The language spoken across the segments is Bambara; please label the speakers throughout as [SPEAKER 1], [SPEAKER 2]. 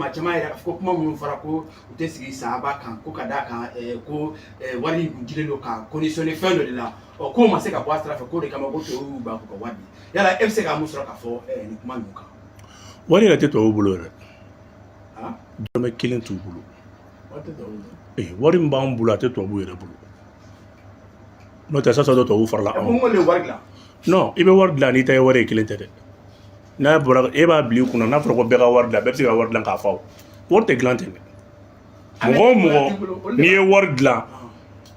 [SPEAKER 1] Maa caman yɛrɛ ko kuma minnu fɔra ko u tɛ sigi sahaba kan, ko ka d'a kan ko wari kun dilen don ka conditionner fɛn dɔ de la, ɔ k'o ma se ka bɔ a sira fɛ, k'o de kama ko tubabuw y'u ban k'u ka wari di. Yala e bɛ se ka mun sɔrɔ ka fɔ nin kuma ninnu kan?
[SPEAKER 2] Wari yɛrɛ tɛ tubabuw bolo yɛrɛ. Dɔrɔmɛ kelen t'u bolo.
[SPEAKER 1] Wari tɛ tubabuw bolo.
[SPEAKER 2] Ee, wari min b'an bolo, a tɛ tubabuw yɛrɛ bolo. N'o tɛ, sasa dɔ tubabuw farala
[SPEAKER 1] Ɛ, ko
[SPEAKER 2] anw.
[SPEAKER 1] n ko de ye wari dilan.
[SPEAKER 2] Non, i bɛ wari dilan n'i ta ye wari ye, kelen tɛ dɛ. N'a bɔra, e b'a bila i kunna, n'a fɔra ko bɛɛ ka wari dilan, bɛɛ bɛ se ka wari dilan k'a fa. O wari tɛ dilan ten dɛ. Mɔgɔ o mɔgɔ, n'i ye wari dilan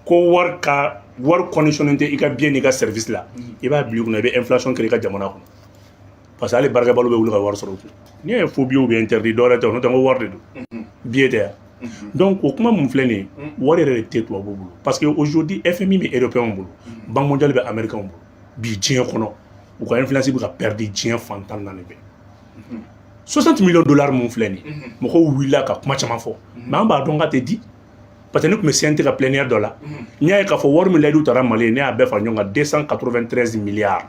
[SPEAKER 2] ko wari ka wari conditionné tɛ i ka bien n'i ka service la, i b'a bila i kunna, i bɛ inflation créer i ka jamana kɔnɔ, parce que hali baarakɛbaliw bɛ wuli ka wari sɔrɔ u kun. N'i y'a ye faux billets bɛ interdit, dɔwɛrɛ tɛ o, n'o tɛ n ko wari de don, billet tɛ yan. Donc o kuma mun filɛ nin ye, wari yɛrɛ de tɛ tubabuw bolo, parce que aujourd'hui FMI bɛ européen bolo, Banque mondiale bɛ américain bolo. Bi diɲɛ kɔnɔ, u ka influence bɛ ka perdre diɲɛ fan 14 bɛɛ. 60 millions de dollars mun filɛ nin ye, mɔgɔw wulila ka kuma caman fɔ, mais an b'a dɔn k'a tɛ di, parce que ne tun bɛ CNT ka plénière dɔ la, n y'a ye k'a fɔ wari min layidu taara Mali ye, ne y'a bɛɛ fara ɲɔgɔn kan, 293 milliards,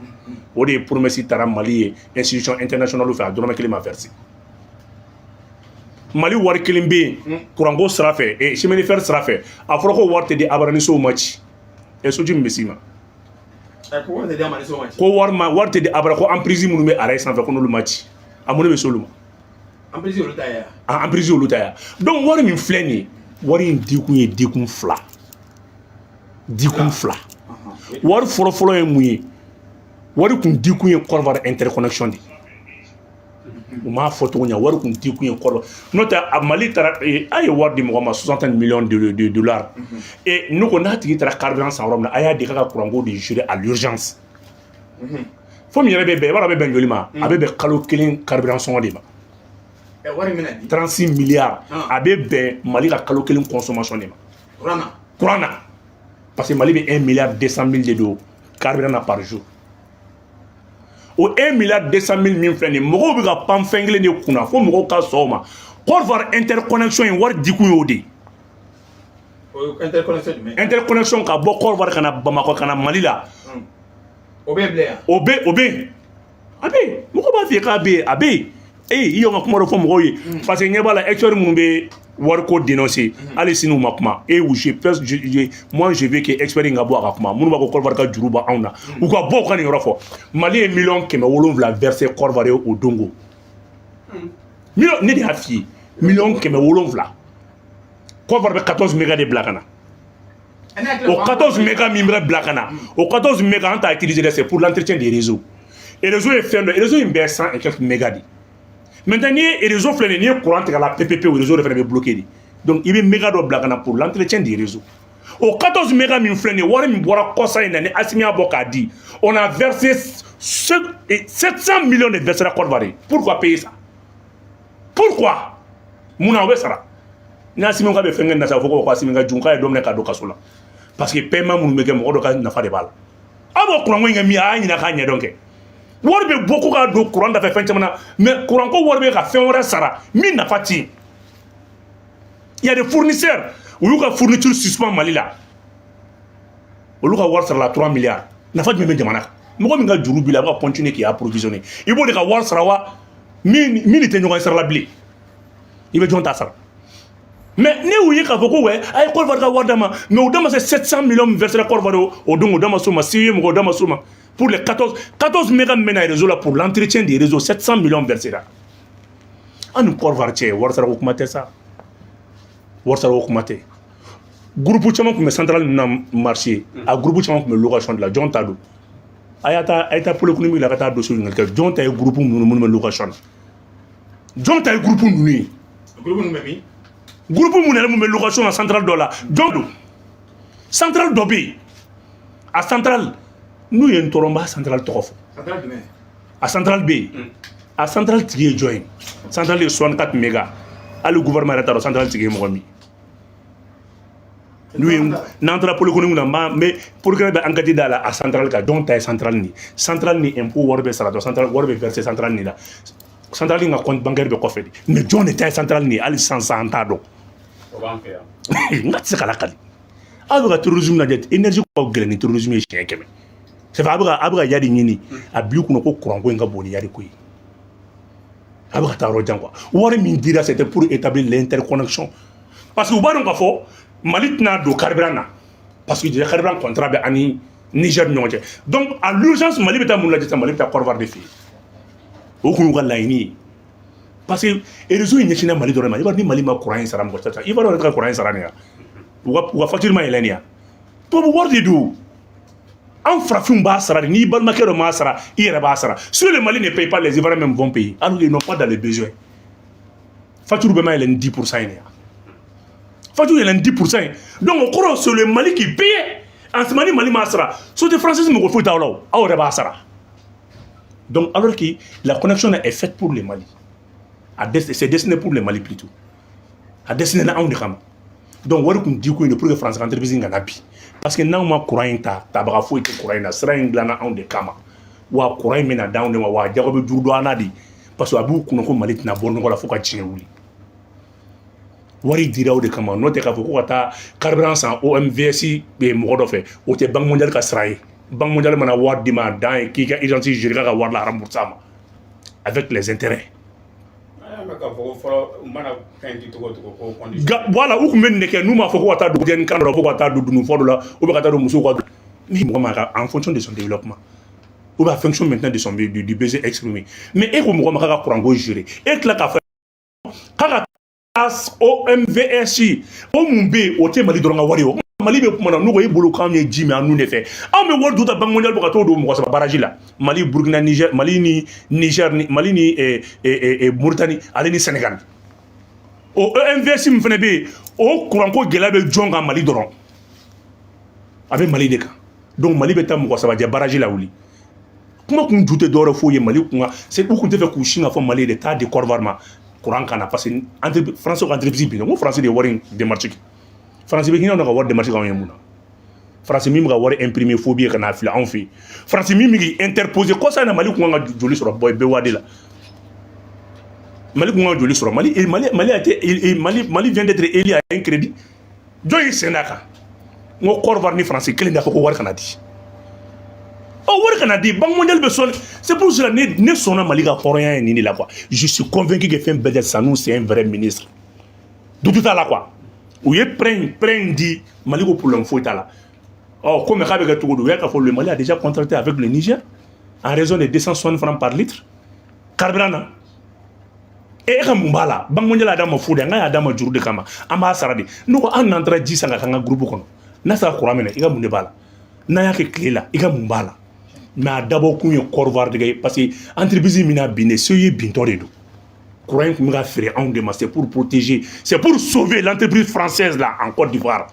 [SPEAKER 2] o de ye promesse taara Mali ye institution internationale fɛ, a dɔrɔmɛ kelen ma versé. Mali wari kelen bɛ yen kuranko sira fɛ, chemin de fer sira fɛ, a fɔra ko wari tɛ di abaranisow ma ci ɛ soji min bɛ s'i ma.
[SPEAKER 1] Ɛ, ko wari tɛ di a ma ni so ma ci.
[SPEAKER 2] Ko wari ma, wari tɛ di abara, ko emprise minnu bɛ araye sanfɛ, ko n'olu ma ci, a mun de bɛ s'olu ma?
[SPEAKER 1] Emprise olu ta ye yan.
[SPEAKER 2] A emprise olu ta yan. Donc wari min filɛ nin ye, wari in dikun ye dikun fila, dikun fila. Wari fɔlɔfɔlɔ ye mun ye? Wari kun dikun ye Côte d'Ivoire interconnexion de ye. U m'a fɔ cogo ɲɛ, wari kun dikun ye Côte d'Ivoire. N'o tɛ, a Mali taara a ye wari di mɔgɔ ma, 60 millions de dollars, et ne ko n'a tigi taara carburant san yɔrɔ min na, a y'a di k'a ka courant ko de gérer à l'urgence. Fo min yɛrɛ bɛ bɛn, i b'a dɔn a bɛ bɛn joli ma? A bɛ bɛn kalo kelen carburant sɔngɔ de ma.
[SPEAKER 1] Ɛ, wari min na di.
[SPEAKER 2] 36 milliards, a bɛ bɛn Mali ka kalo kelen consommation de ma.
[SPEAKER 1] Kuran na.
[SPEAKER 2] Courant na, parce que Mali bɛ 1 milliard 200 mille de don carburant na par jour. O 1 milliard 200 mille min filɛ nin ye, mɔgɔw bɛ ka pan fɛn kelen de kunna fo mɔgɔw ka sɔn o ma. Côte d'Ivoire interconnexion in, wari dikun y'o de ye.
[SPEAKER 1] O ye interconnexion jumɛn?
[SPEAKER 2] Interconnexion ka bɔ Côte d'Ivoire ka na Bamakɔ, ka na Mali la.
[SPEAKER 1] O bɛ yen bilen yan?
[SPEAKER 2] O bɛ, o bɛ yen, a bɛ yen. Mɔgɔ b'a f'i ye k'a bɛ yen, a bɛ yen. Ee, i y'o ka kuma dɔ fɔ mɔgɔw ye, parce que ɲɛ b'a la, expert minnu bɛ wariko dénoncer, hali sini u ma kuma. Et je pense, moi je veux que expert in ka bɔ a ka kuma. Minnu b'a ko Côte d'Ivoire ka juru b'anw na, u ka bɔ u ka nin yɔrɔ fɔ. Mali ye miliyɔn 700 versé Côte d'Ivoire ye o don ko miliyɔn, ne de y'a f'i ye, miliyɔn 700. Côte d'Ivoire bɛ 14 méga de bila ka na. O 14 méga min bɛ bila ka na, o 14 méga, an t'a utiliser dɛ, c'est pour l'entretien des réseaux. Et réseau ye fɛn dɔ, réseau in bɛɛ 100 et quelques méga de. Maintenant, n'i ye réseau filɛ nin ye, n'i ye courant tigɛ a la PPP, o réseau de fana bɛ bloqué de. Donc i bɛ méga dɔ bila ka na pour l'entretien des réseaux. O 14 méga min filɛ nin ye, wari min bɔra kɔsa in na ni Assimi y'a bɔ k'a di, on a versé 700 millions de versé la Côte d'Ivoire. Pourquoi payer ça? Pourquoi? Mun na o bɛ sara? Ni Assimi ko k'a bɛ fɛn kɛ na sa, fɔ ko Assimi ka jugu, k'a ye dɔ minɛ k'a don kaso la, parce que paiement minnu bɛ kɛ, mɔgɔ dɔ ka nafa de b'a la. Aw b'o courant ko in kɛ min ye, a y'a ɲininka k'a ɲɛdɔn kɛ. Wari bɛ bɔ ko k'a don courant dafɛ fɛn caman na, mais courant ko wari bɛ ka fɛn wɛrɛ sara min nafa tɛ yen. Il y a des fournisseurs, u y'u ka fourniture suspend Mali la, olu ka wari sarala 3 milliards. Nafa jumɛn bɛ jamana kan? Mɔgɔ min ka juru b'i la, a bɛ ka continuer k'i approvisionner, i b'o de ka wari sara wa? Min min tɛ ɲɔgɔn sara la bilen, i bɛ jɔn ta sara? Mais ne y'u ye k'a fɔ ko wɛ, a ye Côte d'Ivoire ka wari d'a ma, mais o da ma se. 700 millions min versé la Côte d'Ivoire o don, o da ma s'o ma. Si ye mɔgɔ, o da ma s'o ma. Pour les 14 méga min bɛ na réseau la, pour l'entretien des réseaux, 700 millions versé la. An ni Côte d'Ivoire cɛ, wari sarako kuma tɛ sa, wari sarako kuma tɛ. Groupe caman tun bɛ centrale ninnu na marché, a groupe caman tun bɛ location de la. Jɔn ta don? A y'a taa, a ye taa polyclinique la ka taa dossier ɲininkali kɛ. Jɔn ta ye groupe ninnu bɛ location na? Jɔn ta ye groupe ninnu ye?
[SPEAKER 1] Groupe ninnu bɛ min?
[SPEAKER 2] Groupe mun yɛrɛ mun bɛ location na centrale dɔ la, jɔn don? Centrale dɔ bɛ yen, a centrale n'u ye n tɔɔrɔ, n b'a centrale tɔgɔ fɔ.
[SPEAKER 1] Centrale jumɛn?
[SPEAKER 2] A centrale bɛ yen, a centrale tigi ye jɔn ye? Centrale ye 64 méga. Hali gouvernement yɛrɛ t'a dɔn centrale tigi ye mɔgɔ min. N'u ye, n'an taara polyclinique na, n b'a n bɛ procureur bɛ enquête da la a centrale kan. Jɔn ta ye centrale nin? Centrale ni impôt wari bɛ sara dɔn, centrale wari bɛ verser centrale nin la. Centrale in ka compte bancaire bɛ kɔfɛ de, mais jɔn de ta ye centrale nin ye? Hali sisan sisan, an t'a dɔn.
[SPEAKER 3] O b'an fɛ yan.
[SPEAKER 2] N ka tɛ se ka lakali. Aw bɛ ka terrorisme lajɛ, énergie ka gɛlɛn ni terrorisme ye siɲɛ 100. C'est vrai, a bɛ ka Iyad ɲini, a bil'i kunna ko courant ko in ka bon ni Iyad ko ye. A bɛ ka taa yɔrɔ jan quoi. Wari min dira, c'était pour établir l'interconnexion, parce que u b'a dɔn k'a fɔ Mali tɛna don carburant na, parce que déjà carburant contrat bɛ ani Niger ni ɲɔgɔn cɛ. Donc à l'urgence, Mali bɛ taa mun lajɛ sisan? Mali bɛ taa Côte d'Ivoire de fɛ yen. O kun y'u ka laɲini ye, parce que réseau in ɲɛsinna Mali dɔrɔn ma. I b'a dɔn, ni Mali ma courant in sara, mɔgɔ tɛ taa. I b'a dɔn, yɛrɛ tɛ ka courant in sara nin ya, u ka facture ma yɛlɛ nin ya. Tubabu wari de don, an farafinw b'a sara de. N'i balimakɛ dɔ m'a sara, i yɛrɛ b'a sara. Si le Mali ne paye pas, les Ivoiriens même vont payer, alors qu'ils n'ont pas dans les besoins. Facture bɛɛ ma yɛlɛ ni 10% ye nin ya, facture yɛlɛ ni 10% ye. Donc o kɔrɔ, c'est le Mali qui paye. En ce moment, ni Mali m'a sara, société française mɔgɔ foyi t'aw la o, aw yɛrɛ b'a sara. Donc alors que la connexion est faite pour le Mali, c'est destiné pour le Mali plutôt, a destiné na anw de kama. Donc wari kun di kun ye pour que France entreprise in kana bi, parce que n'anw ma courant in ta, tabaga foyi tɛ courant in na. Sira in dilanna anw de kama wa, courant in bɛna d'anw de ma wa, jago bɛ juru don an na de, parce que a b'u kunna ko Mali tɛna bɔ nɔgɔ la fo ka diɲɛ wuli. Wari dira o de kama. N'o tɛ, k'a fɔ ko ka taa carburant san OMVS mɔgɔ dɔ fɛ, o tɛ Banque mondiale ka sira ye. Banque mondiale mana wari d'i ma, a dan ye k'i ka urgence gérer, k'a ka wari la rembourser a ma avec les intérêts.
[SPEAKER 3] An bɛ k'a fɔ ko fɔlɔ u mana fɛn di cogo o cogo ko condition.
[SPEAKER 2] Voilà, u tun bɛ nin de kɛ. N'u m'a fɔ ko ka taa dugu kan dɔ la, ko ka taa don dununfɔ dɔ la, ou bien ka taa don musow ka, ni mɔgɔ ma ka en fonction de son développement ou bien en fonction maintenant de son du besoin exprimé. Mais e ko mɔgɔ ma k'a ka courant ko gérer, e tila k'a fɔ k'a ka taa OMVS. O mun bɛ yen? O tɛ Mali dɔrɔn ka wari ye. O Mali bɛ kuma na, n'u ko e bolo k'anw ye ji min an nun de fɛ, anw bɛ wari dun ta Banque mondiale bɔ ka t'o don mɔgɔ saba barrage la: Mali, Burkina, Niger, Mali ni Niger ni Mali ni Mauritanie ale ni Sénégal. O OMVS min fana bɛ yen, o kuranko gɛlɛya bɛ jɔn kan? Mali dɔrɔn, a bɛ Mali de kan. Donc Mali bɛ taa mɔgɔ saba jɛ barrage la wuli. Kuma kun ju tɛ dɔwɛrɛ foyi ye Mali kun kan, c'est u kun tɛ fɛ k'u sin ka fɔ Mali de taa di Côte d'Ivoire ma courant kana, parce que entre français ka entreprise binna. N ko français de ye wari in démarche kɛ. Faransi bɛ hinɛ ka wari démarche k'anw ye mun na? Faransi min bɛ ka wari imprimer fo bi ka n'a fili anw fɛ yen, Faransi min bɛ k'i interposer kɔsa in na, Mali kun kan ka joli sɔrɔ bɔ BOAD la? Mali kun kan ka joli sɔrɔ? Mali Mali Mali a été Mali Mali vient d'être élu à un crédit. Jɔn y'i sen d'a kan? N ko Côte d'Ivoire ni Faransi kelen de y'a fɔ ko wari kana di. Ɔ, wari kana di, Banque mondiale bɛ sɔn. C'est pour cela ne sɔnna Mali ka hɔrɔnya ye nin de la quoi. Je suis convaincu que fɛn bɛɛ tɛ Sanou, c'est un vrai ministre, doute t'a la quoi. U ye prêt in di Mali ko problème foyi t'a la. Ɔ, komi k'a bɛ kɛ cogo di? U y'a k'a fɔ le Mali a déjà contracté avec le Niger en raison de 260 francs par litre carburant na. E ka mun b'a la? Banque mondiale y'a d'a ma fu de, an ka y'a d'a ma juru de kama, an b'a sara de. N'u ko an n'an taara ji san ka k'an ka groupe kɔnɔ, n'a sera courant minɛ, i ka mun de b'a la? N'an y'a kɛ tile la, i ka mun b'a la? Mais a dabɔ kun ye Côte d'Ivoire de ye, parce que entreprise min na bin de, CE bintɔ de don. Courant in tun bɛ ka feere anw de ma, c'est pour protéger, c'est pour sauver l'entreprise française là en Côte d'Ivoire.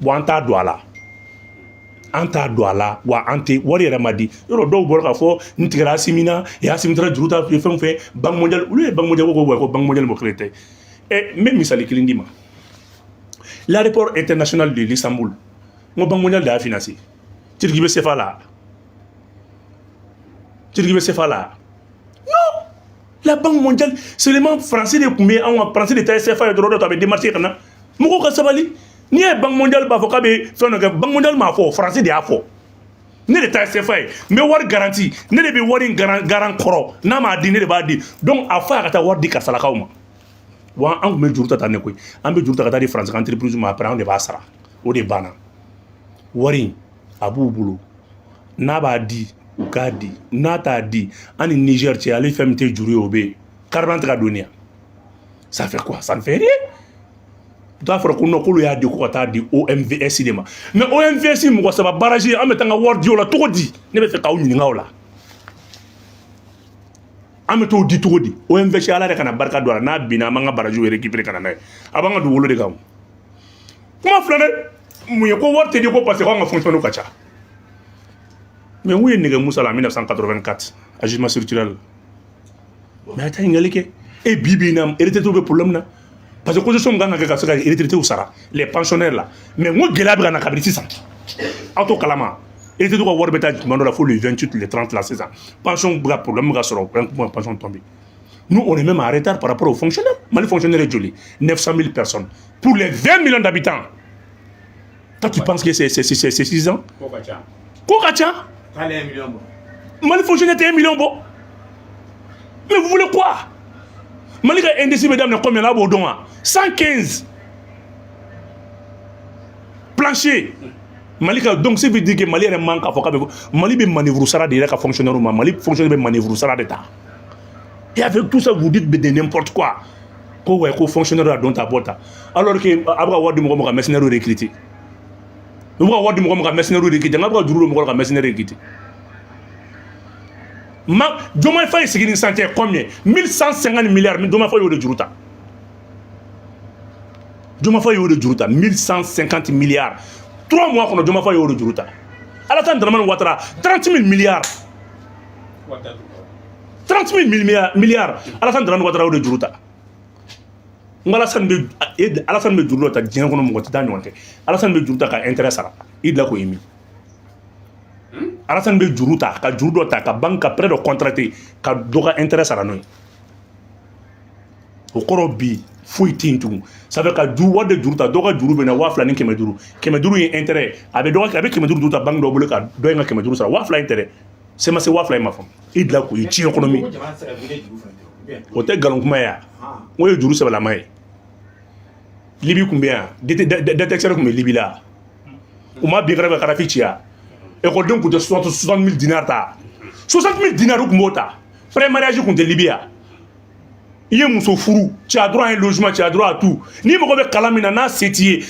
[SPEAKER 2] Bon, an t'a don a la, an t'a don a la wa, an tɛ wari yɛrɛ ma di. Yɔrɔ dɔw bɔra k'a fɔ n tigɛra Asimi na, e Asimi taara juru ta fɛn fɛn Banque mondiale. Olu ye Banque mondiale ko ko Banque mondiale mɔgɔ kelen tɛ. Ɛ, n bɛ misali kelen d'i ma: l'aéroport international de l'Istanbul, n ko Banque mondiale de y'a financé. Turquie bɛ CFA la? Turquie bɛ CFA la? Non, la Banque mondiale seulement, français de tun bɛ anw ka français de ta ye CFA ye dɔrɔn de, a bɛ démarcher ka na. Mɔgɔw ka sabali. N'i ye Banque mondiale b'a fɔ k'a bɛ fɛn dɔ kɛ, Banque mondiale m'a fɔ, français de y'a fɔ. Ne de ta ye CFA ye, n bɛ wari garanti, ne de bɛ wari in garan kɔrɔ, n'a m'a di, ne de b'a di. Donc a fɔ a ka taa wari di karisalakaw ma wa. An tun bɛ juru ta tan ne koyi, an bɛ juru ta ka taa di français entreprise ma, après anw de b'a sara. O de banna. Wari in a b'u bolo, n'a b'a di, u k'a di, n'a t'a di, an ni Niger cɛ, ale fɛn min tɛ juru ye, o bɛ yen, carburant tɛ ka don nin yan. Ça fait quoi? Ça ne fait rien. Dɔw fɔra ko non, k'olu y'a di ko ka taa di OMVS de ma. Mais OMVS mɔgɔ saba barrage, an bɛ taa n ka wari di o la cogo di? Ne bɛ fɛ k'aw ɲininka o la. An bɛ t'o di cogo di OMVS? Ala yɛrɛ kana barika don a la. N'a binna, an b'an ka barrage récupérer ka na n'a ye, a b'an ka dugukolo de kan. Kuma filɛ dɛ, mun ye ko wari tɛ di ko parce que k'anw ka fonctionnaire ka ca. Mais n ye nɛgɛ Musa la en 1984, ajustement structurel. Mais a taa ɲininkali kɛ. E bi bi in na, retraité bɛ problème na, parce que constitution min kan ka kɛ ka se ka retraité sara, les pensionnaires là. Mais n ko gɛlɛya bɛ ka na kabini sisan, aw t'o kalama. Retraité ka wari bɛ taa tuma dɔ la fo le 28, le 30 là. Sisan pension bɛ ka problème bɛ ka sɔrɔ, pension tombé. Nous, on est même en retard par rapport aux fonctionnaires. Mali fonctionnaire est joli, 900 000 personnes pour les 20 millions d'habitants. Toi, tu penses que c'est 6 ans?
[SPEAKER 3] Ko ka ca.
[SPEAKER 2] Ko ka ca.
[SPEAKER 1] T'ale 1 million bɔ.
[SPEAKER 2] Mali fonctionnaire tɛ 1 million bɔ. Mais vous voulez quoi? Mali ka indice bɛ daminɛ combien la, a b'o dɔn wa? 115 plancher Mali ka. Donc ça veut dire que Mali yɛrɛ man k'a fɔ k'a bɛ Mali bɛ manœuvre sara de yɛrɛ ka fonctionnaire ma. Mali fonctionnaire bɛ manœuvre sara de ta. Et avec tout ça, vous dites de n'importe quoi, ko ouais, ko fonctionnaire a don ta bɔ ta, alors que a bɛ ka wari di mɔgɔ ma ka mercenaire recruter. U bɛ ka wari di mɔgɔ ma ka mercenaire recruter, nka bɛ ka juru don mɔgɔ la ka mercenaire recruter. Ma Diomaye Faye sigi ni sisan cɛ, combien? 1150 milliards. Diomaye Faye y'o de juru ta. Diomaye Faye y'o de juru ta, 1150 milliards, 3 mois kɔnɔ. Diomaye Faye y'o de juru ta. Alassane Dramane Ouattara, 30 000 milliards, 30 000 milliards. Alassane Dramane Ouattara y'o de juru ta. N ko Alassane bɛ juru dɔ ta diɲɛ kɔnɔ, mɔgɔ tɛ taa ɲɔgɔn tɛ. Alassane bɛ juru ta ka intérêt sara. I bila k'o ye min? Alassane bɛ juru ta ka juru dɔ ta ka banque ka prêt dɔ contracté ka dɔ ka intérêt sara n'o ye. O kɔrɔ, bi foyi tɛ yen tugun. Ça fait ka ju wari de juru ta. Dɔ ka juru bɛ na 2500, 500 ye intérêt. A bɛ dɔ a bɛ 500 juru ta banque dɔ bolo ka dɔ in ka 500 sara. 2000 in tɛ dɛ, CMAC 2000 in ma faamu. I bila k'o ye diɲɛ kɔnɔ min? O tɛ nkalon kuma ye. Yan n ko ye juru sɛbɛlama ye. Libi tun bɛ yan, détecteur tun bɛ Libi la. U ma bin kɛrɛfɛ Kadafi ci yan. Ekɔlidenw tun tɛ 60 000 dinars ta, 60 000 dinars u tun b'o ta. Pré mariage tun tɛ Libi yan. I ye muso furu, tu as droit à un logement, tu as droit à tout. N'i mago bɛ kalan min na, n'a se t'i ye,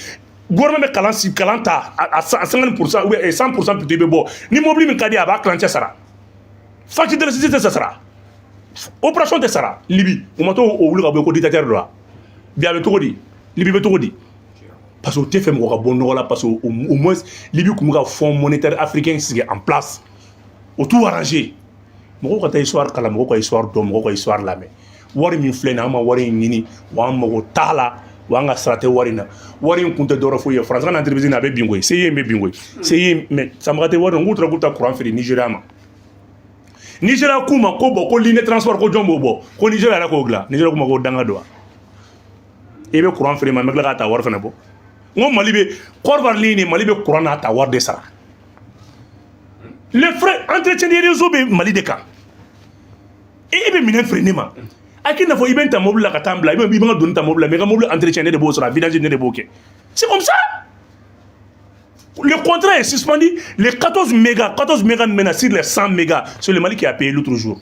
[SPEAKER 2] gouvernement bɛ kalan si kalan ta à 50% ou bien 100% plutôt. I bɛ bɔ ni mobili min ka di ye, a b'a kilancɛ sara. Facture d'électricité tɛ sara, opération tɛ sara. Libi, u ma t'o wuli ka bɔ yen ko dictateur dɔ wa? Bi a bɛ cogo di? Libi bɛ cogo di? Parce que u tɛ fɛ mɔgɔ ka bɔ nɔgɔ la, parce que au moins Libi tun bɛ ka Fonds monétaire africain sigi en place. O t'u arranger. Mɔgɔw ka taa histoire kalan, mɔgɔw ka histoire dɔn, mɔgɔw ka histoire lamɛn. Wari min filɛ nin ye, an ma wari in ɲini wa, an mago t'a la wa, an ka sara tɛ wari in na. Wari in kun tɛ dɔwɛrɛ foyi ye. Faransi ka entreprise in, a bɛ bin koyi. CIE in bɛ bin koyi, CIE. Mais sanbaga tɛ wari in. K'u taara k'u ta courant feere Nigéria ma. Nigéria k'u ma ko bon, ko ligne de transport, ko jɔn b'o bɔ? Ko Nigéria yɛrɛ k'o dilan. Nigéria k'u ma ko danga don wa? I bɛ courant feere ma, n bɛ tila k'a ta wari fana bɔ. N ko Mali bɛ Côte d'Ivoire ligne, Mali bɛ courant n'a ta wari de sara. Les frais entretien des réseaux bɛ Mali de kan. E bɛ minɛn feere ne ma, a k'i n'a fɔ i bɛ n ta mobili la ka taa n bila, i bɛ n ka doni ta mobili la, mais i ka mobili entretien, ne de b'o sɔrɔ, a vidange, ne de b'o kɛ. C'est comme ça. Le contrat est suspendu. Les 14 mégas, 14 mégas maintenant sur les 100 mégas, c'est le Mali qui a payé l'autre jour.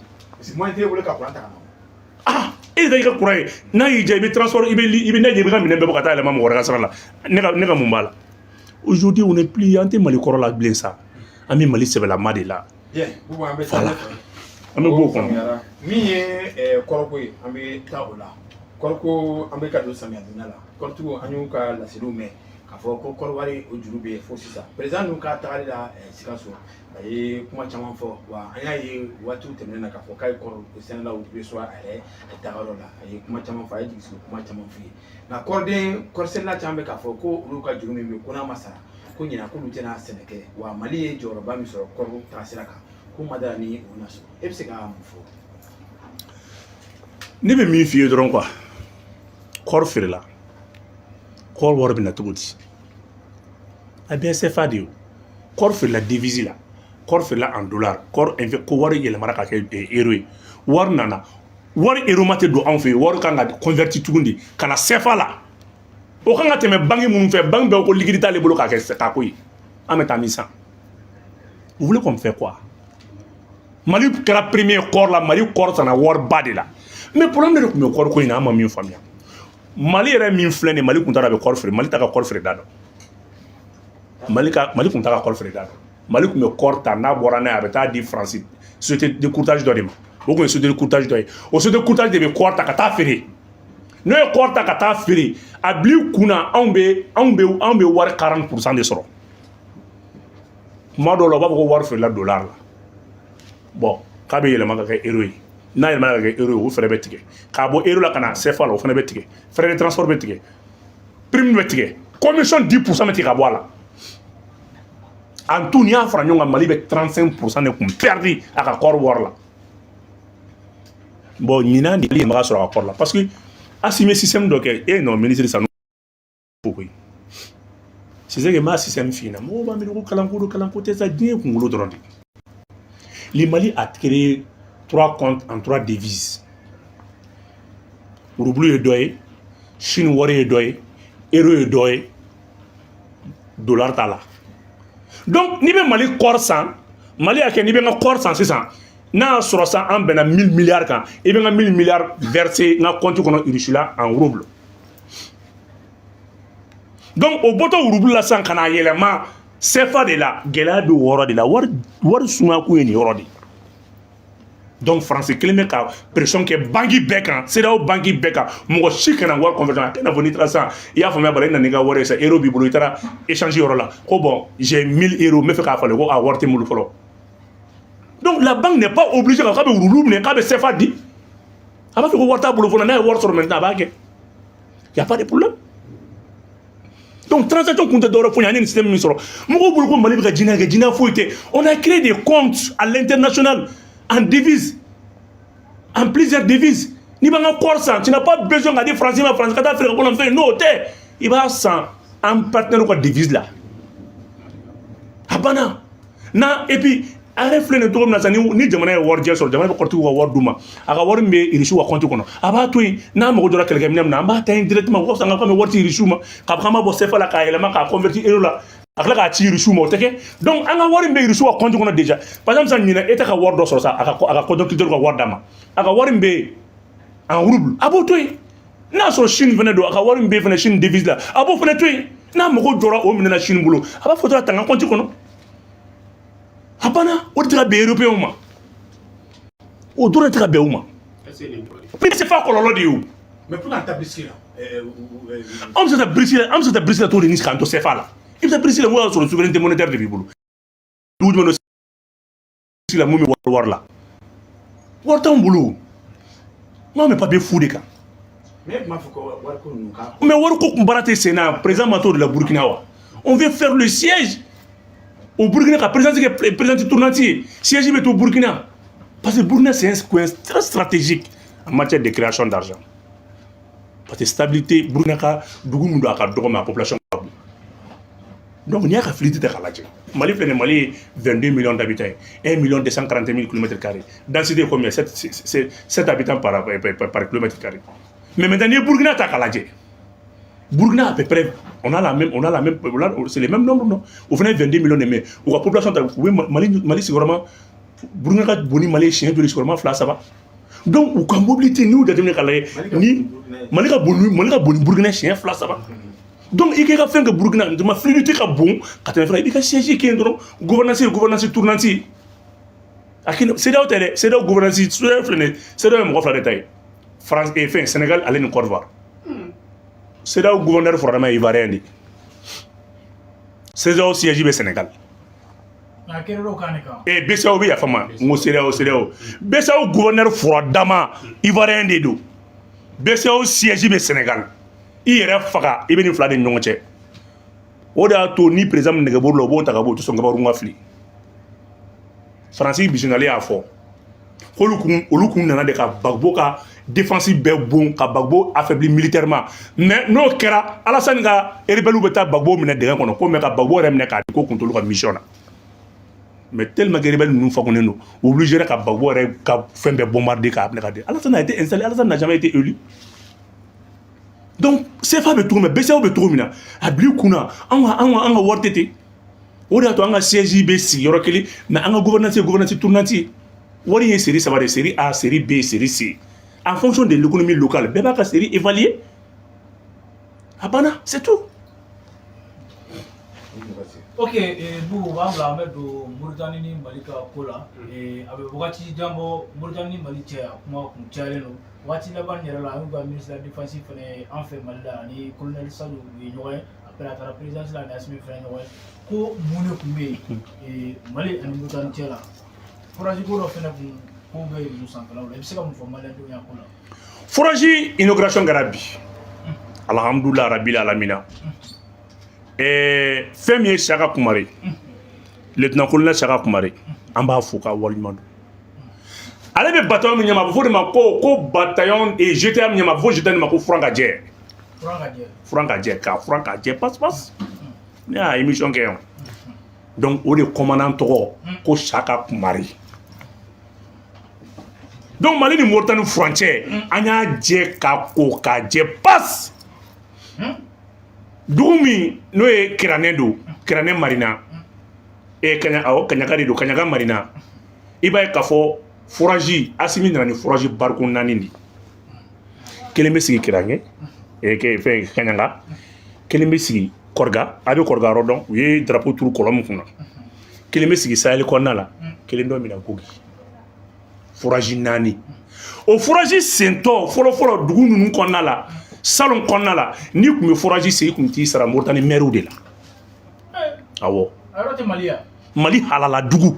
[SPEAKER 2] Ah, e de i ka courant ye, n'a y'i diya i bɛ transport, i bɛ n'a i bɛ ka minɛn bɛɛ bɔ ka taa yɛlɛma mɔgɔ wɛrɛ ka sira la. Ne ka mun b'a la? Aujourd'hui, on n'est plus, an tɛ Mali kɔrɔ la bilen sa, an bɛ Mali sɛbɛlama de la.
[SPEAKER 1] Bien, Bubu, an bɛ taa
[SPEAKER 2] Voilà.
[SPEAKER 1] ɲɛfɛ.
[SPEAKER 2] An bɛ bɔ o kɔnɔ.
[SPEAKER 1] Min ye kɔrɔko ye, an bɛ taa o la. Kɔrɔko, an bɛ ka don samiya donda la. Kɔrɔtigiw, an y'u ka laseliw mɛn k'a fɔ ko kɔrɔwari o juru bɛ yen fo sisan. Président ninnu ka tagali la Sikaso, a ye kuma caman fɔ wa. An y'a ye waatiw tɛmɛnen na k'a fɔ k'a ye kɔrɔ sɛnɛlaw reçoit a yɛrɛ tagayɔrɔ la. A ye kuma caman fɔ, a ye jigi sigi kuma caman f'u ye. Nka kɔrɔden, kɔrisɛnɛla caman bɛ k'a fɔ ko olu ka juru min bɛ yen, ko n'a ma sara, ko ɲinan k'olu tɛna sɛnɛ kɛ wa. Mali ye jɔyɔrɔba min sɔrɔ kɔrɔ taasira kan, ko ma dala ni o na sɔrɔ. E bɛ se ka mun fɔ?
[SPEAKER 2] Ne bɛ min f'i ye dɔrɔn quoi, kɔɔri feerela, kɔɔri wari bɛ na cogo di? A bɛɛ CFA de ye o. Kɔɔri feerela devise la, kɔɔri feerela en dollar, kɔɔri ko wari yɛlɛmara ka kɛ euro ye. Wari nana, wari euro ma tɛ don anw fɛ yen. Wari kan ka converti tuguni de ka na CFA la. O kan ka tɛmɛ banque minnu fɛ, banque bɛɛ ko liquidité t'ale bolo k'a kɛ k'a ko ye. An bɛ taa min san? Vous voulez qu'on fait quoi? Mali kɛra premier kɔɔri la. Mali kɔɔri sanna wariba de la, mais problème de tun bɛ kɔɔri ko in na, an ma min faamuya. Mali yɛrɛ min filɛ nin ye, Mali kun taara a bɛ kɔɔri feere, Mali ta ka kɔɔri feere da dɔn. Mali ka, Mali kun ta ka kɔɔri feere da dɔn. Mali kun bɛ kɔɔri ta, n'a bɔra n'a ye, a bɛ taa di Faransi société de courtage dɔ de ma. O kun ye société de courtage dɔ ye. O société de courtage de bɛ kɔɔri ta ka taa feere. N'o ye kɔɔri ta ka taa feere, a bil'i kun na, anw bɛ wari 40% de sɔrɔ. Kuma dɔw la, u b'a fɔ ko wari feerela dollar la. Bon, k'a bɛ yɛlɛma ka kɛ euro ye. N'a yɛlɛmana ka kɛ euro ye, o fɛnɛ bɛ tigɛ. K'a bɔ euro la ka na CFA la, o fɛnɛ bɛ tigɛ. Frais de transport bɛ tigɛ, prime bɛ tigɛ, commission 10% bɛ tigɛ ka bɔ a la. En tout, n'i y'a fara ɲɔgɔn kan, Mali bɛ 35% de kun perdu a ka kɔɔri wari la. Bon, ɲinan de yɛlɛma ka sɔrɔ a ka kɔɔri la, parce que Assimi système dɔ kɛ. E non, ministre Sanu ko koyi, c'est que n b'a système f'i ɲɛna. Mɔgɔw b'a miiri ko kalanko don. Kalanko tɛ sa, diɲɛ ye kunkolo dɔrɔn de. Le Mali a créé trois comptes en trois devises. Rouble ye dɔ ye, Chine wari ye dɔ ye, euro ye dɔ ye, dollar t'a la. Donc n'i bɛ Mali kɔɔri san, Mali y'a kɛ, n'i bɛ n ka kɔɔri san sisan, n'a y'a sɔrɔ sisan an bɛnna 1000 milliards kan, i bɛ n ka 1000 milliards verser n ka compte kɔnɔ Russie la en rouble. Donc o bɔtɔ rouble la sisan ka n'a yɛlɛma CFA de la, gɛlɛya bɛ o yɔrɔ de la. Wari sumaya kun ye nin yɔrɔ de ye. Donc France kelen bɛ ka pression kɛ banque bɛɛ kan, CEDEAO banque bɛɛ kan, mɔgɔ si kana wari conversion. A tɛ n'a fɔ n'i taara sisan, i y'a faamuya bala, i nana n'i ka wari ye sisan, euro b'i bolo, i taara échange yɔrɔ la ko bon, j'ai 1000 euros, n bɛ fɛ k'a falen, ko a wari tɛ n bolo fɔlɔ. Donc la banque n'est pas obligée k'a bɛ rouble minɛ k'a bɛ CFA di. A b'a fɔ ko wari t'a bolo fɔlɔ, n'a ye wari sɔrɔ maintenant, a b'a kɛ, y a pas de problème. Donc transaction kun tɛ dɔwɛrɛ foyi ye. An ye nin système min sɔrɔ, mɔgɔw bolo ko Mali bɛ ka jinɛ kɛ, jinɛ foyi tɛ. On a créé des comptes à l'international en devise, en plusieurs devises. N'i b'an ka kɔɔri san, tu n'as pas besoin ka di Faransi ma, Faransi ka taa feere ka bɔ fɛn n'o tɛ. I b'a san an partenaire ka devise la, a banna na. Et puis a yɛrɛ filɛ nin cogo min na sisan, ni jamana ye warijɛ sɔrɔ, jamana bɛ kɔrɔtigiw ka wari d'u ma, a ka wari min bɛ Irisiw ka compte kɔnɔ, a b'a to yen. N'a mago jɔra kɛlɛkɛminɛn min na, an b'a ta yen directement. O ka fisa an ka bɛ wari ci Irisiw ma, k'a fɔ k'an b'a bɔ CFA la k'a yɛlɛma k'a convertir euro la, a tila k'a ci Irisiw ma, o tɛ kɛ. Donc an ka wari min bɛ Irisiw ka compte kɔnɔ déjà, par exemple sisan ɲinɛ État ka wari dɔ sɔrɔ sisan, a ka compte ka wari d'a ma, a ka wari min bɛ yen en rouble, a b'o to yen. N'a sɔrɔ Chine fana don, a ka wari min bɛ yen fana Chine devise la, a b'o fana to yen. N'a mago jɔra o minɛna Chine bolo, a b'a fɔ dɔrɔn a ta n ka compte kɔnɔ, a banna. O de tɛ ka bɛn européen ma, o dɔrɔn tɛ ka bɛn u ma. CFA kɔlɔlɔ de ye o.
[SPEAKER 1] Mais pour ka taa BRICS la.
[SPEAKER 2] An bɛ se ka taa BRICS la, an bɛ se ka taa BRICS la cogo di ni k'an to CFA la? I bɛ taa BRICS la, mun y'a sɔrɔ souveraineté monétaire de b'i bolo? Dugu jumɛn don la mun bɛ wari la? Wari t'anw bolo, n k'an bɛ papier fu de kan.
[SPEAKER 1] Mais e tun b'a fɔ ko wariko ninnu ka.
[SPEAKER 2] Mais wariko kun baara tɛ sen na. Président ma t'o de la Burkina wa? On vient faire le siège au Burkina, ka présidence kɛ présidence tournante ye, siège bɛ to Burkina, parce que Burkina, c'est un coin très stratégique en matière de création d'argent, parce que stabilité Burkina ka dugu min don, a ka dɔgɔ, mais a population ka bon. Donc n'i y'a ka fluidité ta k'a lajɛ, Mali filɛ nin, Mali ye 22 millions d'habitants ye, 1 million 240 000 kilomètres carrés. Densité est combien? 7, 7 habitants par kilomètre carré. Mais maintenant, n'i ye Burkina ta k'a lajɛ, Burkina, à peu près, on a la même, c'est les mêmes nombres, non? O fana ye 22 millions de, mais u ka population ta, u bɛ Mali sigiyɔrɔma, Burkina ka bon ni Mali ye siɲɛ joli? Sigiyɔrɔma fila saba. Donc u ka mobilité, n'i y'u jateminɛ k'a lajɛ, ni Mali ka bon ni Burkina siɲɛ fila saba. Donc i k'i ka fɛn kɛ Burkina, ma fluidité ka bon ka tɛmɛ fɛn, i b'i ka siège kɛ yen dɔrɔn. Gouvernance ye gouvernance tournante. A kɛ CEDEAO tɛ dɛ, CEDEAO gouvernance, CEDEAO filɛ nin ye, CEDEAO ye mɔgɔ fila de ta ye, France et fɛn, Sénégal ale ni Côte d'Ivoire. CEDEAO gouverneur furadama ye Ivoirien de ye. CEDEAO siège bɛ Sénégal. Et BCEAO bɛ yafa ma, n ko CEDEAO, CEDEAO, BCEAO gouverneur furadama Ivoirien de don. BCEAO siège bɛ Sénégal. I yɛrɛ faga, i bɛ nin fila de ni ɲɔgɔn cɛ. O de y'a to ni président min nɛgɛ bolo la, o b'o ta ka bɔ, o tɛ sɔn kabakurun ka fili. Faransi bisimilalen y'a fɔ k'olu kun, olu kun nana de ka Gbagbo ka défense bɛɛ bon, ka Gbagbo affaibli militairement. Mais n'o kɛra, Alassane ka rebelle bɛ taa Gbagbo minɛ dingɛ kɔnɔ ko, mais ka Gbagbo yɛrɛ minɛ k'a di ko kun t'olu ka mission na. Mais tellement que rebelle ninnu fakunnen don, obligé ka Gbagbo yɛrɛ ka fɛn bɛɛ bombarder k'a minɛ ka di. Alassane a été installé, Alassane n'a jamais été élu. Donc CFA bɛ cogo min na, BCEAO bɛ cogo min na, a bil'i kunna an ka wari tɛ ten. O de y'a to an ka siège bɛ sigi yɔrɔ kelen, mais an ka gouvernance ye gouvernance tournante ye. Wari ye série saba de: série A, série B, série C. En fonction de l'économie locale, bɛɛ b'a ka série évaluer, a banna, c'est tout.
[SPEAKER 4] Ok, Bubu b'an bila, an bɛ don Moritani ni Mali ka ko la. A bɛ wagati jan bɔ, Moritani ni Mali cɛ, a kuma kun cayalen don. Waati laban yɛrɛ la, an y'u ka ministre de la défense fɛnɛ ye an fɛ Mali la, ani colonel Sadio, u ye ɲɔgɔn ye. Après a taara présidence la, ani Assimi fɛnɛ ɲɔgɔn ye. Ko mun de kun bɛ yen Mali ani Moritani cɛ la? Forage ko dɔ fɛnɛ kun ko bɛ yen sanfɛlaw la, i bɛ se ka mun fɔ maliyɛndenw ya ko la?
[SPEAKER 2] Forage inauguration kɛra bi, alhamdulilah rabil alamina. Fɛn min ye Saka Kumare, lieutenant colonel Saka Kumare, an b'a fo k'a waleɲuman dɔn. Ale bɛ bataillon min ɲɛma, a bɛ fɔ o de ma ko bataillon GTA min ɲɛma, a bɛ fɔ GTA nin ma ko furan ka jɛ.
[SPEAKER 4] Furan ka jɛ.
[SPEAKER 2] Furan ka jɛ, k'a furan ka jɛ pas pas. Ne y'a émission kɛ yan. Donc o de commandant tɔgɔ ko Saka Kumare. Donc Mali ni Mauritanie furancɛ, an y'a jɛ ka ko k'a jɛ pas. Dugu min n'o ye Kiranɛ don, Kiranɛ Marina, Kaɲa, awɔ, Kaɲaka de don, Kaɲaka Marina. I b'a ye k'a fɔ forage, Asimi nana ni forage barikon naani de. Kelen bɛ sigi Kiranɛ, fɛn Kaɲanga, kelen bɛ sigi Kɔriga, a bɛ Kɔriga yɔrɔ dɔn, u ye drapeau turu kɔlɔn min kunna. Kelen bɛ sigi Sahel kɔnɔna la, kelen dɔ minɛ Kogi. Forage naani. O forage sentɔ fɔlɔ-fɔlɔ dugu ninnu kɔnɔna la, salon kɔnɔna la, n'i tun bɛ forage sen, i tun t'i sara Moritani maires de la. Awɔ.
[SPEAKER 4] A yɔrɔ tɛ Mali ya?
[SPEAKER 2] Mali halala dugu.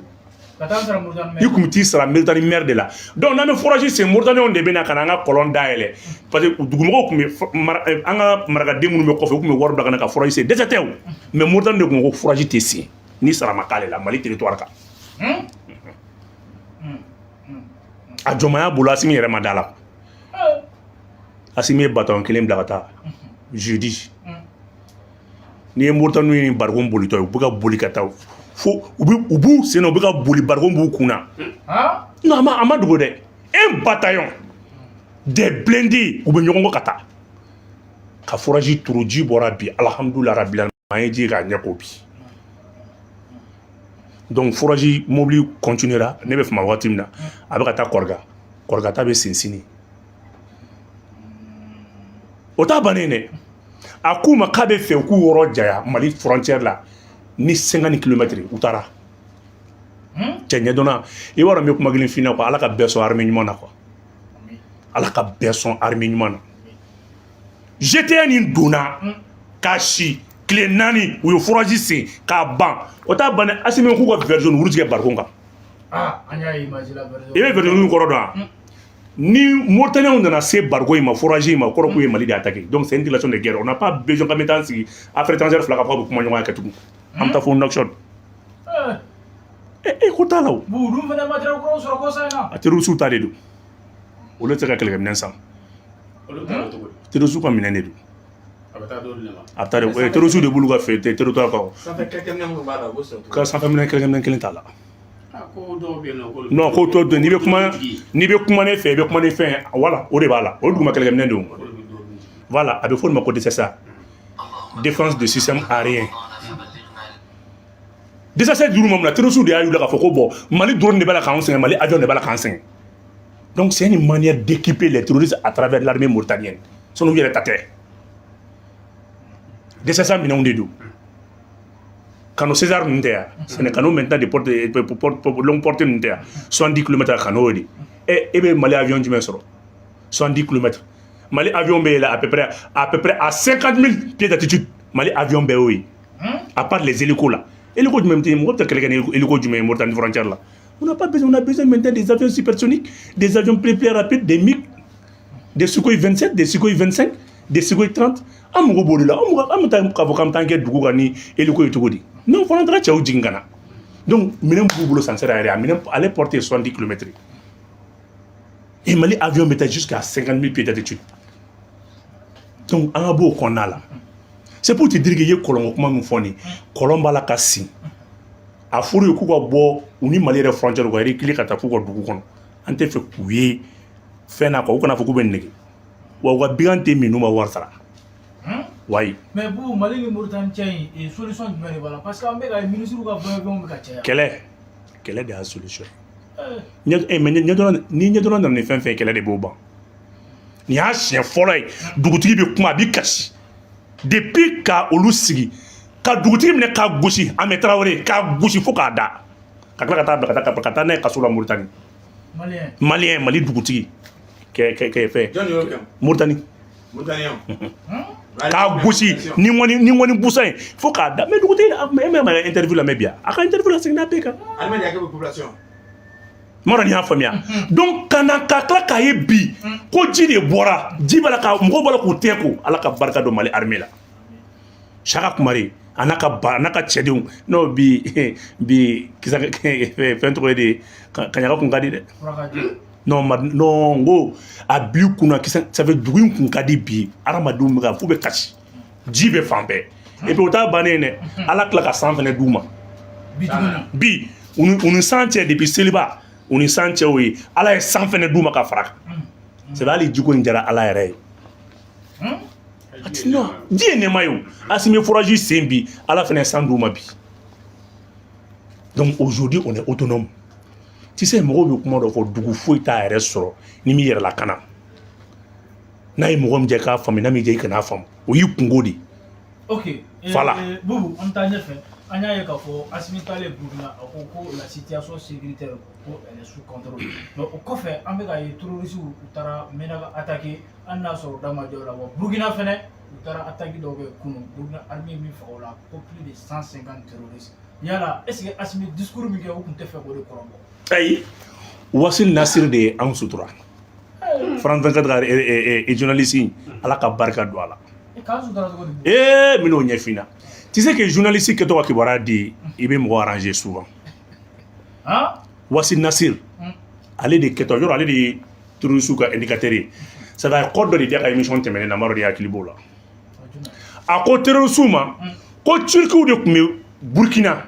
[SPEAKER 4] Ka taa sara Moritani.
[SPEAKER 2] I tun bɛ t'i sara Moritani maire de la. Donc n'an bɛ forage sen, Mauritaniens de bɛ na ka na an ka kɔlɔn dayɛlɛ, parce que dugumɔgɔw tun bɛ, an ka marakaden minnu bɛ kɔfɛ, u tun bɛ wari bila ka na ka forage sen. Dɛsɛ tɛ o, mais Moritani de tun ko forage tɛ sen ni sara ma k'ale la Mali territoire kan. A jɔnmaya bolo, Asimi yɛrɛ ma da la. Asimi ye bataillon kelen bila ka taa jeudi. N'i ye Mauritaniens ye barikon bolitɔ ye, u bɛ ka boli ka taa fo u b'u sen na, u bɛ ka boli, barikon b'u kun na. Non, a ma dogo dɛ. Un bataillon des blindés, u bɛ ɲɔgɔn kɔ ka taa ka forage turu. Ji bɔra bi, alhamdulilah rabbil alamin, an ye ji k'a ɲɛ ko bi. Donc forage mobili continuera. Ne bɛ fama waati min na, a bɛ ka taa Kɔriga. Kɔriga ta bɛ sen sini. O t'a bannen dɛ. A k'u ma k'a bɛ fɛ u k'u yɔrɔ janya Mali frontière la ni 50 kilomètres. U taara cɛ ɲɛdɔnna. I b'a dɔn, n bɛ kuma kelen f'i ɲɛna quoi. Ala ka bɛɛ sɔn armée ɲuman na quoi. Ala ka bɛɛ sɔn armée ɲuman na. GTN nin donna k'a si tile 4, u ye forage sen k'a ban. O t'a ban dɛ. Asimi k'u ka version rouge kɛ barikon kan.
[SPEAKER 4] An y'a image la, version.
[SPEAKER 2] I bɛ version rouge kɔrɔ dɔn wa? Ni Mauritaniens nana se barikon in ma, forage in ma, o kɔrɔ k'u ye Mali de attaqué. Donc c'est une déclaration de guerre. On n'a pas besoin k'an bɛ taa sigi affaires étrangères fila ka fɔ k'a bɛ kuma ɲɔgɔnya kɛ tugun. An bɛ taa fo Nouakchott. E ko t'a la o.
[SPEAKER 4] Bu dun fana matériel kuraw sɔrɔ kɔsa in na.
[SPEAKER 2] A terroristes ta de don. Olu tɛ se ka kɛlɛkɛminɛn san.
[SPEAKER 3] Olu ta bɛ cogo di?
[SPEAKER 2] Terroristes ka minɛn de don.
[SPEAKER 3] A bɛ taa d'olu de ma.
[SPEAKER 2] A bɛ taa de, terroristes de b'olu ka fɛ territoire kan.
[SPEAKER 1] Sanfɛ kɛlɛkɛminɛn minnu b'a la, u b'o sɔrɔ cogo
[SPEAKER 2] Ka sanfɛ minɛn, kɛlɛkɛminɛn kelen t'a la.
[SPEAKER 3] A ko dɔw bɛ yen nɔ k'olu.
[SPEAKER 2] Non, ko to n'i bɛ kuma, n'i bɛ kuma ne fɛ, i bɛ kuma ni fɛn ye, voilà, o de b'a la. O ye duguma kɛlɛkɛminɛn don.
[SPEAKER 3] Olu bɛ d'olu jigi.
[SPEAKER 2] Voilà, a bɛ fɔ o de ma ko DSSA, défense de système aérien. DSSA juru ma mun na? Terroristes de y'a y'u la k'a fɔ ko bon, Mali drone de b'a la k'anw sɛgɛn, Mali avion de b'a la k'an sɛgɛn. Donc c'est une manière d'équiper les terroristes à travers l'armée mauritanienne. Sinon u yɛrɛ ta tɛ. DSSA minɛnw de don. Canot César ninnu tɛ yan, c'est les canons maintenant de porte, longue portée ninnu tɛ yan, 70 km canot de. E bɛ Mali avion jumɛn sɔrɔ 70 km? Mali avion bɛ yɛlɛ à peu près à 50 000 pieds d'altitude. Mali avion bɛɛ y'o ye, à part les hélicos là. Hélico jumɛn bɛ yen? Mɔgɔ bɛ taa kɛlɛ kɛ ni hélico jumɛn ye Mauritanie frontière la? On n'a pas besoin. On a besoin maintenant des avions supersoniques, des avions plus plus rapides, des MiG, des Sukhoi 27, des Sukhoi 25, des Sukhoi 30. An mago b'o de la. An mago, an bɛ taa k'a fɔ k'an bɛ taa kɛ dugu kan ni hélico ye cogo di? Non, fana taara cɛw jigin ka na. Donc minɛn b'u bolo, ça ne sert à rien. Minɛn ale portée 70 km et Mali avion bɛ taa jusqu'à 50 000 pieds d'altitude. Donc an ka b'o kɔnɔna la. C'est pour te dire que i ye kɔlɔnko kuma min fɔ nin, kɔlɔn b'a la ka sin. A fɔra ye k'u ka bɔ u ni Mali yɛrɛ frontière, u ka reculer ka taa f'u ka dugu kɔnɔ. An tɛ fɛ k'u ye fɛn na quoi. U kana fɔ k'u bɛ nege wa u ka bigan tɛ min n'u ma wari sara wayi.
[SPEAKER 4] Mais bu, Mali ni Mauritanie cɛ in, solution jumɛn de b'a la? Parce que an bɛ ka ministre ka voyage bɛ ka caya.
[SPEAKER 2] Kɛlɛ, kɛlɛ de y'a solution. Ɲɛ mais ɲɛdɔnna ni ɲɛdɔnna nana ni fɛn fɛn ye, kɛlɛ de b'o ban. Nin y'a siɲɛ fɔlɔ ye dugutigi bɛ kuma, a bɛ kasi depuis ka olu sigi ka dugutigi minɛ k'a gosi, Amɛ Tarawele k'a gosi fo k'a da, ka tila ka taa bila ka taa n'a ye kaso la Mauritanie.
[SPEAKER 4] Malien.
[SPEAKER 2] Malien, Mali dugutigi kɛ fɛn.
[SPEAKER 1] Jɔn de y'o kɛ?
[SPEAKER 2] Mauritanie.
[SPEAKER 1] Mauritaniens.
[SPEAKER 2] K'a gosi ni ŋɔni ni ŋɔni busan ye fo k'a da. Mais dugutigi, e ma interview lamɛn bi, a ka interview la seginna bɛɛ kan.
[SPEAKER 1] Alima de hakɛ bɛ population.
[SPEAKER 2] N m'a dɔn n'i y'a faamuya. Donc ka na ka tila k'a ye bi ko ji de bɔra, ji b'a la ka mɔgɔw b'a la k'u tɛgɛ ko. Ala ka barika don Mali armée la. Saka Kumare a n'a ka ba, a n'a ka cɛdenw n'o bi bi kisa fɛn tɔgɔ ye de, Kaɲaga kun ka di dɛ. Non ma, non, n ko a bil'i kunna kisa, ça fait dugu in kun ka di. Bi hadamadenw bɛ ka f'u bɛ kasi, ji bɛ fan bɛɛ. Et puis o t'a bannen dɛ, Ala tila ka san fɛnɛ d'u ma.
[SPEAKER 4] Bi tuguni.
[SPEAKER 2] Bi u ni san cɛ depuis seliba. U ni san cɛw ye, Ala ye san fɛnɛ d'u ma ka fara kan. C'est vrai, hali jiko in diyara Ala yɛrɛ ye. A ti, non, ji ye nɛɛma ye. O Asimi forage sen bi, Ala fɛnɛ ye san d'u ma bi. Donc aujourd'hui, on est autonome. Tu sais, mɔgɔw bɛ kuma dɔ fɔ, dugu foyi t'a yɛrɛ sɔrɔ ni m'i yɛrɛ lakana. N'a ye mɔgɔ min jɛ k'a faamu, n'a m'i jɛ, i kan'a faamu, o y'i kungo de ye.
[SPEAKER 4] Ok.
[SPEAKER 2] Voilà.
[SPEAKER 4] Bubu, an bɛ taa ɲɛfɛ. An y'a ye k'a fɔ Asimi taalen Burukina, a ko ko la situation sécuritaire, ko elle est sous contrôle. Mais o kɔfɛ, an bɛ k'a ye terroristes, u taara Menaka attaquer, hali n'a sɔrɔ da ma jɔ o la. Wa Burukina fɛnɛ, u taara attaque dɔw kɛ kunun. Burukina armée ye min faga o la, ko plus de 150 terroristes. Yala, est ce que Asimi discours min kɛ, o tun tɛ fɛ k'o de kɔrɔbɔ?
[SPEAKER 2] Ayi, Wasil Nasir de ye anw sutura. France 24 ka journaliste in, Ala ka barika don a la.
[SPEAKER 4] K'an sutura cogo di?
[SPEAKER 2] Ee, n bɛn'o ɲɛf'i ɲɛna. Tu sais que journaliste kɛtɔ ka kibaruya di, i bɛ mɔgɔ arranger souvent.
[SPEAKER 4] Han.
[SPEAKER 2] Wasil Nasir, ale de kɛtɔ yɔrɔ, ale de ye terroriste ka indicateur ye. C'est à dire, code dɔ de di a ka émission tɛmɛnen na, n b'a dɔn i hakili b'o la. A ko terroriste ma ko Turkiw de tun bɛ Burkina,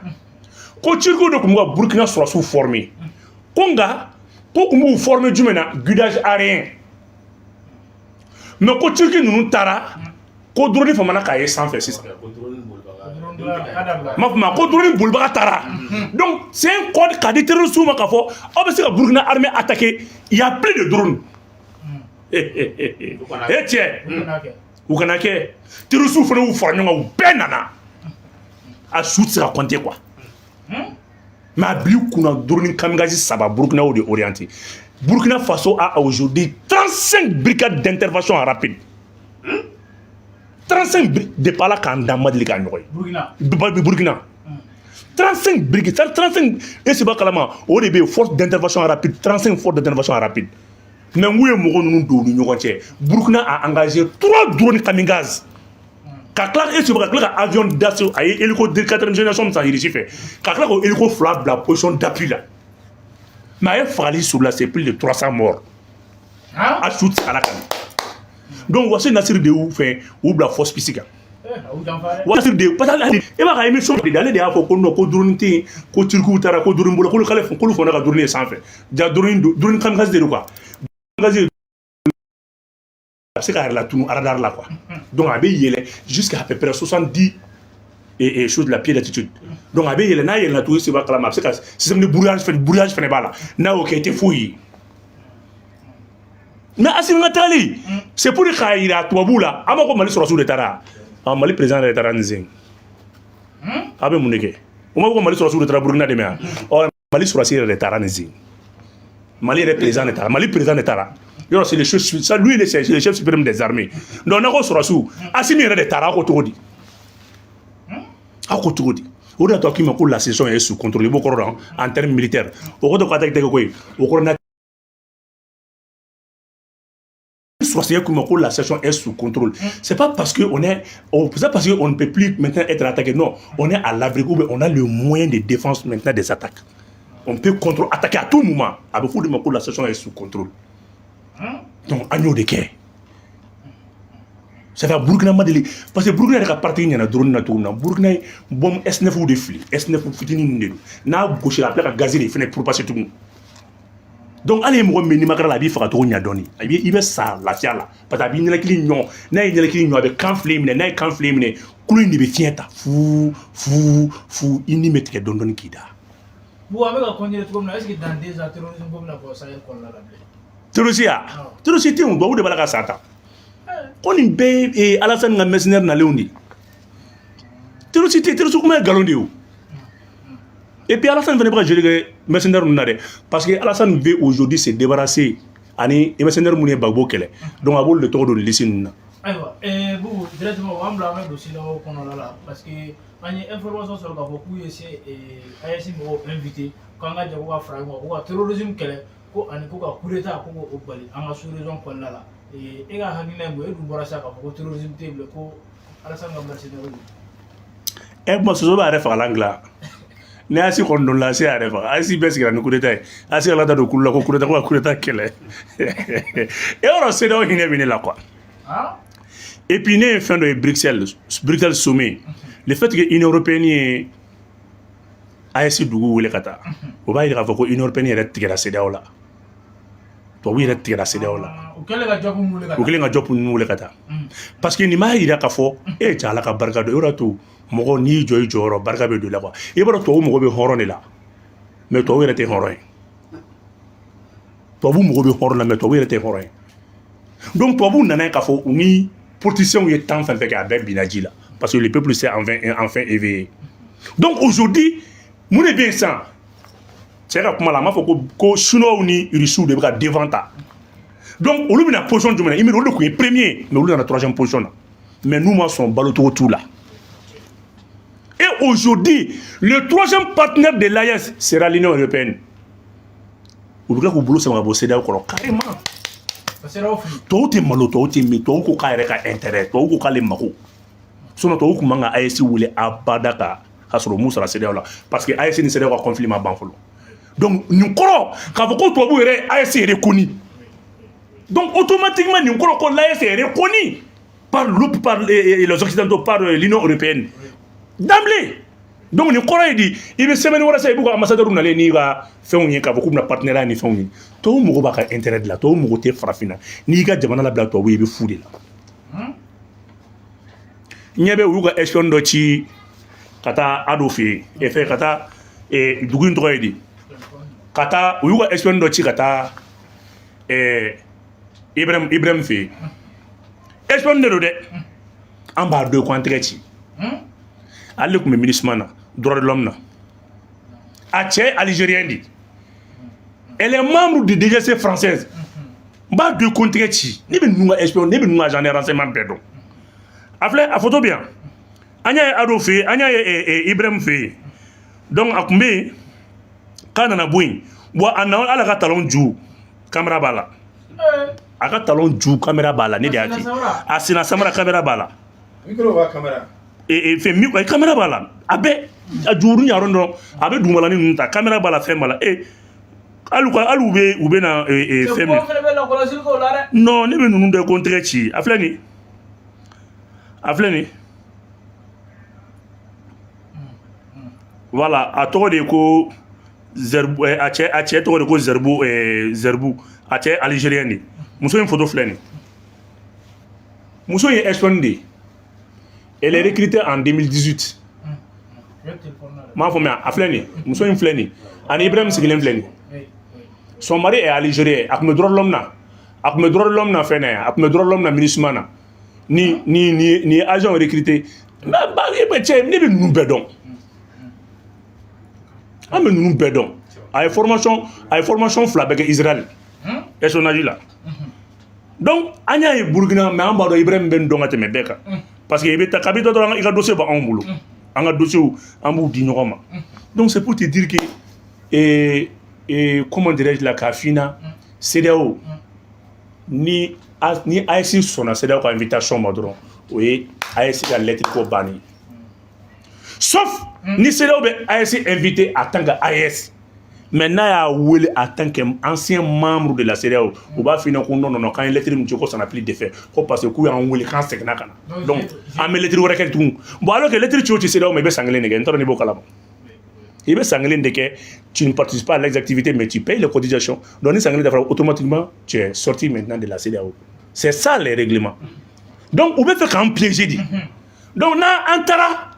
[SPEAKER 2] ko Turkiw de tun bɛ ka Burkina sɔrɔsiw former, ko nka ko tun b'u former jumɛn na? Guidage aérien. Mais ko Turki ninnu taara, ko drone famana k'a ye sanfɛ sisan.
[SPEAKER 3] Ko drone bolibaga.
[SPEAKER 2] M'a fɔ ma ko drone bolibaga taara. Donc c'est un code k'a di terroriste ma k'a fɔ aw bɛ se ka Burkina armée attaquer, il y a plus de drone. E cɛ, u kana kɛ terroriste fana y'u fara ɲɔgɔn kan, u bɛɛ nana, a su tɛ se ka compter quoi. Mais a bil'i kunna, drone kamikaze saba, Burkina y'o de orienté. Burkina Faso a aujourd'hui 35 brigades d'intervention rapide. 35 depuis Ala k'an dan, ma deli k'a ɲɔgɔn ye.
[SPEAKER 4] Burkina.
[SPEAKER 2] Burkina 35 brigades, 35. E seba kalama, o de bɛ yen, force d'intervention rapide, 35 force d'intervention rapide. Mais n k'u ye mɔgɔ ninnu don u ni ɲɔgɔn cɛ. Burkina a engagé 3 drones kamikaze, ka tila e seba, ka tila ka avion d'assaut, a ye hélico de quatrième génération min san Russie fɛ, ka tila k'o hélico fila bila position d'appui la. Mais a ye fagali sur la, c'est plus de 300 morts. A su tɛ se ka lakana. Donc Wasi Nasiri de y'u fɛ, u bila force spéciale kan. Wasiri de, parce que e b'a ka émission de, ale de y'a fɔ ko non, ko drone tɛ yen, ko Turkiw taara, ko drone bolo, k'ale k'olu fana ka drone ye sanfɛ. Ja drone, drone kamikaze de don quoi. Kamikaze, a bɛ se k'a yɛrɛ latunu radar la quoi. Donc a bɛ yɛlɛ jusqu'à à peu près 70 et chose de la pied d'altitude. Donc a bɛ yɛlɛ, n'a yɛlɛnna tugun, seba kalama, a bɛ se ka système de brouillage fɛnɛ, brouillage fɛnɛ b'a la. N'a y'o kɛ, i tɛ foyi ye. Mais Asimi ka tagali, c'est pour k'a yira tubabuw la. An b'a ko Mali sɔrɔsiw de taara. Ah, Mali président yɛrɛ taara nin sen. A bɛ mun de kɛ? O ma fɔ ko Mali sɔrɔsiw de taara Burukina dɛmɛ wa? Ɔ, Mali sɔrɔsi yɛrɛ de taara nin sen. Mali yɛrɛ président de taara, Mali président de taara. Yɔrɔ, c'est le chef, ça, lui, c'est le chef suprême des armées. Donc n'a ko sɔrɔsiw, Asimi yɛrɛ de taara, aw ko cogo di? Aw ko cogo di? O de y'a to a k'i ma ko la situation est sous contrôle. I b'o kɔrɔ dɔn en termes militaires. O kɔrɔ tɛ ko attaque tɛ kɛ koyi. O kɔrɔ na sɔrɔsiya k'u ma ko la situation est sous contrôle. C'est pas parce que on est, c'est pas parce qu'on ne peut plus maintenant être attaqué. Non, on est à l'abri ou bien on a le moyen de défense maintenant des attaques. On peut contre-attaquer à tout moment. A bɛ fɔ o de ma ko la situation est sous contrôle. Donc an y'o de kɛ. Ça fait Burkina ma deli, parce que Burkina yɛrɛ ka parti ɲɛna drone na cogo min na, Burkina ye bombe S9 de fili, S9 fitinin ninnu de don. N'a gosira, a tila ka gaz de fɛnɛ propasser tugun. Donc hali ye mɔgɔ min n'i ma kɛra la, a b'i faga cogo ɲɛ dɔɔni. A b'i, i bɛ sa lafiya la, parce que a b'i ɲɛnakili ɲɔ. N'a ye ɲɛnakili ɲɔ, a bɛ kan file minɛ. N'a ye kan file minɛ, kulo in de bɛ fiɲɛ ta fu fu fu, i ni bɛ tigɛ dɔɔni dɔɔni k'i da.
[SPEAKER 4] Bon, an bɛ ka continuer cogo min na, est ce que dans 2 ans, terrorisme ko bɛna bɔ Sahel kɔnɔna la bilen?
[SPEAKER 2] Terroriste ya, terroriste tɛ yen, tubabu de b'a la ka sa ta. Ko nin bɛɛ ye Alassane ka mercenaire nalenw de ye. Terroriste tɛ, terroriste kuma ye nkalon de ye o. Et puis Alassane fana bɛ ka jeu kɛ mercenaire ninnu na dɛ, parce que Alassane veut aujourd'hui se débarrasser ani mercenaire minnu ye Gbagbo kɛlɛ. Donc a b'olu de tɔgɔ don liste ninnu na.
[SPEAKER 4] Ayiwa, Bubu, directement o b'an bila an bɛ don CEDEAO kɔnɔna la, parce que an ye information sɔrɔ k'a fɔ k'u ye se AES mɔgɔw invité k'an ka jɛ ko ka fara ɲɔgɔn kan, ko ka terrorisme kɛlɛ, ko ani ko ka coup d'état, ko k'o bali an ka sous région kɔnɔna la. E ka hakilina ye mun ye? E dun bɔra sisan k'a fɔ ko terrorisme tɛ yen bilen, ko Alassane ka mercenaire don.
[SPEAKER 2] Ɛ, kuma soso b'a yɛrɛ fagalan dilan. Ni AES kɔni donna, AES y'a yɛrɛ faga. AES bɛɛ sigira ni coup d'état ye. AES ka taa don kulu la ko coup d'état, ko ka coup d'état kɛlɛ. E yɔrɔ, CEDEAO hinɛ bɛ ne la quoi. Et puis ne ye fɛn dɔ ye Bruxelles, Bruxelles sommet. Le fait que Union européenne ye AES dugu wele ka taa, o b'a yira k'a fɔ ko Union européenne yɛrɛ tigɛra CEDEAO la, tubabu yɛrɛ tigɛra CEDEAO la.
[SPEAKER 4] U kɛlen ka Diop wele ka
[SPEAKER 2] U kɛlen ka Diop ninnu wele ka taa, parce que nin b'a yira k'a fɔ e cɛ, Ala ka barika don. E yɛrɛ to mɔgɔ n'i jɔ i jɔyɔrɔ, barika bɛ don i la quoi. I b'a dɔn, tubabu mɔgɔ bɛ hɔrɔn de la, mais tubabu yɛrɛ tɛ hɔrɔn ye. Tubabu mɔgɔ bɛ hɔrɔn la, mais tubabu yɛrɛ tɛ hɔrɔn ye. Donc tubabu nana ye k'a fɔ u ni politiciens ye temps fɛn fɛn kɛ, a bɛɛ binna ji la, parce que le peuple s'est enfin éveillé. Donc aujourd'hui, mun de bɛ yen sisan? Cɛ ka kuma la, a m'a fɔ ko chinois ni russiw de bɛ ka devant ta. Donc olu bɛna position jumɛn na? I miiri, olu de tun ye premier, mais olu nana troisième position na. Mais n'u ma sɔn, balocogo t'u la. Et aujourd'hui, le troisième partenaire de l'AES sera l'Union européenne. U bɛ tila k'u bolo sama ka bɔ CEDEAO kɔrɔ carrément. Tɔw tɛ malo, tɔw tɛ min, tɔw ko k'a yɛrɛ ka intérêt, tɔw ko k'ale mako. Sinon tɔw tun man ka AES wele abada ka sɔrɔ m'u sara CEDEAO la, parce que AES ni CEDEAO ka conflit ma ban fɔlɔ. Donc nin kɔrɔ k'a fɔ ko tubabu yɛrɛ AES reconnu. Donc automatiquement, nin kɔrɔ ko l'AES est reconnu par les Occidentaux, par l'Union européenne d'emblée. Donc nin kɔrɔ ye di? I bɛ semaine wɛrɛ sa, i b'u ka ambassadeur nalen n'i ka fɛnw ye k'a fɔ k'u bɛna partenariat ni fɛnw ye. Tubabu mago b'a ka intérêt de la, tubabu mago tɛ farafinna. N'i y'i ka jamana labila tubabu ye, i bɛ fu de la. Ɲɛ bɛ u y'u ka espion dɔ ci ka taa Ado fɛ yen, fɛn ka taa dugu in tɔgɔ ye di, ka taa, u y'u ka espion dɔ ci ka taa Ibrahim fɛ yen. Espion de don dɛ, an b'a dɔn ko an tɛgɛ ci. Ale de tun bɛ MINUSMA na, droit de l'homme na. A cɛ ye algérien de, elle est membre du DGSE française. N b'a dɔn ko n tɛgɛ ci. Ne bɛ ninnu ka espion, ne bɛ ninnu ka agent de renseignement bɛɛ dɔn. A filɛ, a photo bɛ yan. An y'a ye Ado fɛ yen, an y'a ye Ibrahim fɛ yen. Donc a tun bɛ yen k'a nana bɔ yen. Bon, a nana, hali a ka talon ju caméra b'a la, a ka talon ju caméra b'a la. Ne de y'a ci a senna samara, caméra b'a la.
[SPEAKER 1] Micro b'a caméra.
[SPEAKER 2] Fɛn mi caméra b'a la, a bɛɛ a juru ɲarɔ dɔrɔn, a bɛ dugumalanin ninnu ta, caméra b'a la, fɛn b'a la. Hali ka hali u bɛ na fɛn min. Non, ne bɛ ninnu dɔn ko n tɛgɛ ci. A filɛ nin, a filɛ nin. Voilà, a tɔgɔ de ye ko Zerbu. A cɛ tɔgɔ de ko Zerbu. Zerbu, a cɛ algérien de. Muso in photo filɛ nin. Muso in ye espion de ye. Elle est recrutée en 2018. N m'a faamuya. A filɛ nin, muso in filɛ nin, ani Ibrahim sigilen filɛ nin. Son mari est algérien. A tun bɛ droit de l'homme na, a tun bɛ droit de l'homme na, fɛn na yan, a tun bɛ droit de l'homme na MINUSMA na. Ni agent recruté ba ba e bɛ cɛ, ne bɛ ninnu bɛɛ dɔn, an bɛ ninnu bɛɛ dɔn. A ye formation fila bɛɛ kɛ Israël, espionnage la. Donc an y'a ye Burukina, mais an b'a dɔn Ibrahim bɛ nin dɔn ka tɛmɛ bɛɛ kan, parce que i bɛ taa kabi dɔ dɔrɔn, i ka dossier b'anw bolo, an ka dossier an b'u di ɲɔgɔn ma. Donc c'est pour te dire que comment dirais-je la, k'a f'i ɲɛna, CEDEAO ni AES sɔnna CEDEAO ka invitation ma dɔrɔn, o ye AES ka lettre ko bannen, sauf ni CEDEAO bɛ AES invité en tant que AES. Mais n'a y'a wele en tant que ancien membre de la CEDEAO, u b'a f'i ɲɛna ko non, non, non, k'an ye lettre min ci, ko ça n'a plus d'effet, ko parce que k'u y'an wele k'an seginna ka na, donc an bɛ lettre wɛrɛ kɛ tugun. Bon, alors que lettre ci o ci CEDEAO ma, i bɛ san kelen de kɛ. N t'a dɔn n'i b'o kalama. I bɛ san kelen de kɛ, tu ne participes pas à les activités, mais tu payes les cotisations. Donc ni san kelen dafara, automatiquement tu es sorti maintenant de la CEDEAO. C'est ça les règlements. Donc u bɛ fɛ k'an piéger de. Donc n'an an taara,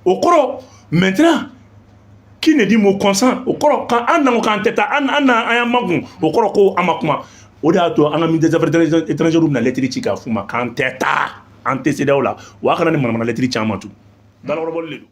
[SPEAKER 2] o kɔrɔ maintenant, qui ne dit mot consent. O kɔrɔ kan an na ko k'an tɛ taa, an na an y'an makun, o kɔrɔ ko an ma kuma. O de y'a to an ka ministre des affaires étrangères bɛna lettre ci k'a f'u ma k'an tɛ taa, an tɛ CEDEAO la. Wa a kana ni manamana lettre ci an ma tun, dalakɔrɔbɔli de don.